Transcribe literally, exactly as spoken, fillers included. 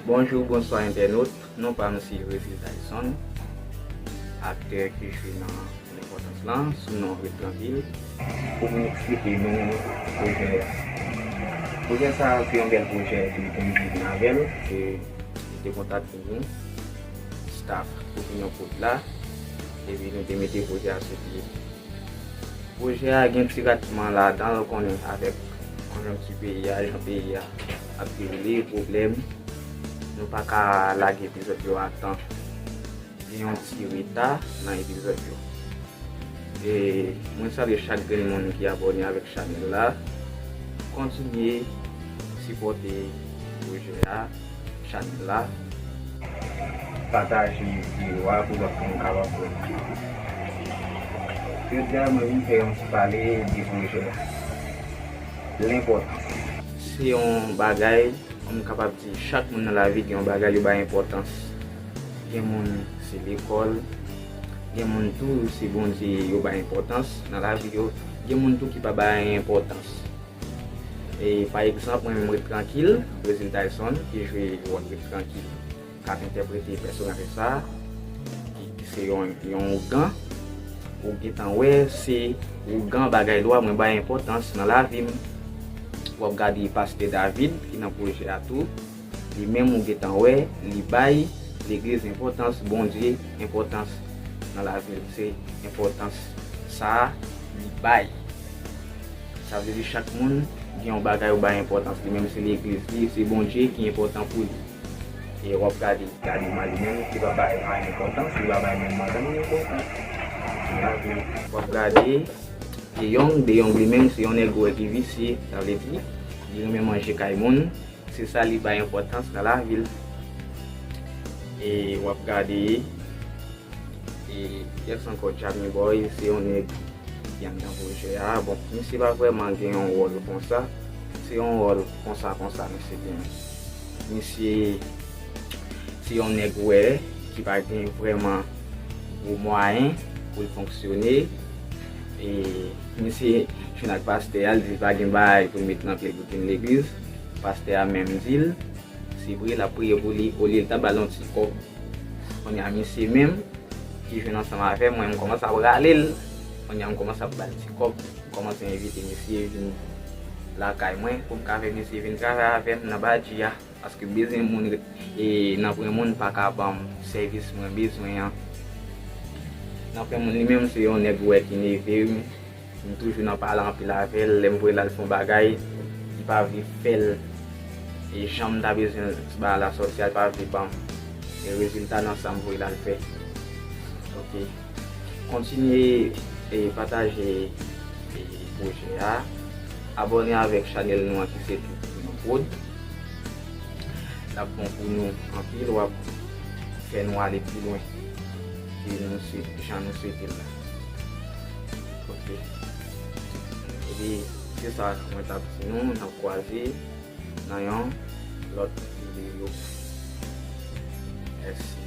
Bonjou, bonswa entènot. Non pa m se Resil Tyson, aktè ki jwe nan Lenpòtans lan, sou non Ret Trankil. Pou m eksplike nou pwojè a. Pwojè sa a se yon bèl pwojè ke m te vin avè l. E li te kontakte nou, staff Opinyon Prod la, epi nou te mete pwojè a sou pye. Pwojè a gen ti ratman ladan l, ou konnen, avèk konjonkti peyi a, jan peyi a ap dewoule, pwoblèm, nou pa ka lage epizòd yo a tan. Gen yon ti reta nan epizòd yo. E mwen salye chak grenn moun ki abòne avèk chanèl la. Kontinye sipòte pwojè a, chanèl la. Pataje videyo a pou lòt moun kapab wè. Jodi a, mwen vin fè yon ti pale de pwojè a. Lenpòtans. Se yon bagay, m kapab di, chak moun nan lavi gen yon bagay yo bay enpòtans. Gen moun se lekòl, gen moun tou se Bondye yo bay enpòtans nan lavi yo, gen moun tou ki pa bay enpòtans. E pa egzanp, mwen menm Ret Trankil, Resil Tyson, ki jwe wòl Ret Trankil, k ap entèprete pèsonaj sa, ki, ki se yon, yon ougan. Ou gentan wè, se ougan bagay lwa mwen bay enpòtans nan lavi m. W ap gade Pastè David, ki nan pwojè a tou. Li menm ou gentan wè, li bay legliz enpòtans, Bondye enpòtans nan lavi l. Se enpòtans sa a li bay. Sa vle di chak moun gen yon bagay ou bay enpòtans. Li menm se legliz li, se Bondye ki enpòtan pou li. E w ap gade, gade mwen li menm, li pa bay mwen enpòtans, li pa bay menm madanm li enpòtans. Nan lavi l. W ap gade, De Jong, De Jong li menm se yon nèg ou wè ki visye, sa vle di, li renmen manje kay moun, se sa li bay enpòtans nan lavi l. E w ap gade, e kiyès ankò, Jamie Boy, se yon nèg ki anndan pwojè a. Bon, misye pa vrèman gen yon wòl konsa, se yon wòl konsa konsa misye genyen. Misye se yon nèg ou wè ki pa gen vrèman gwo mwayen pou l fonksyone. E misye jwenn ak pastè a, l di l pa gen bagay pou l met nan pye l pou vin legliz. Pastè a menm di l, se vre, l ap priye pou li, olye l ta ba l yon ti kòb. Kounye a, misye menm ki jwenn ansanm avè mwen, m kòmanse ap rale l. Kounye a, m kòmanse ap ba l ti kòb, m kòmanse envite misye vin lakay mwen pou m ka fè misye vin travay avè m nan badji a. Paske bezwen moun ret, e nanpwen moun pa ka ban m sèvis mwen bezwen an. Nanpwen moun li menm se yon nèg ou wè ki neve wi. M toujou nan pale anpil avè l, lè m voye l al fè yon bagay, li pa vle fè l. E jan m ta bezwen l, se pa la sòti a, li pa vle ban m. E rezilta nan sa m voye l al fè. Ok. Kontinye e pataje e pwojè a. Abòne avèk chanèl nou an ki se Tout Pou Nou Prod. L ap bon pou nou anpil, w ap fè nou ale pi lwen ke nou swe-, jan nou swete l la. Ok. Epi, se sa mwen t ap di nou, n ap kwaze nan yon lòt videyo. Mèsi.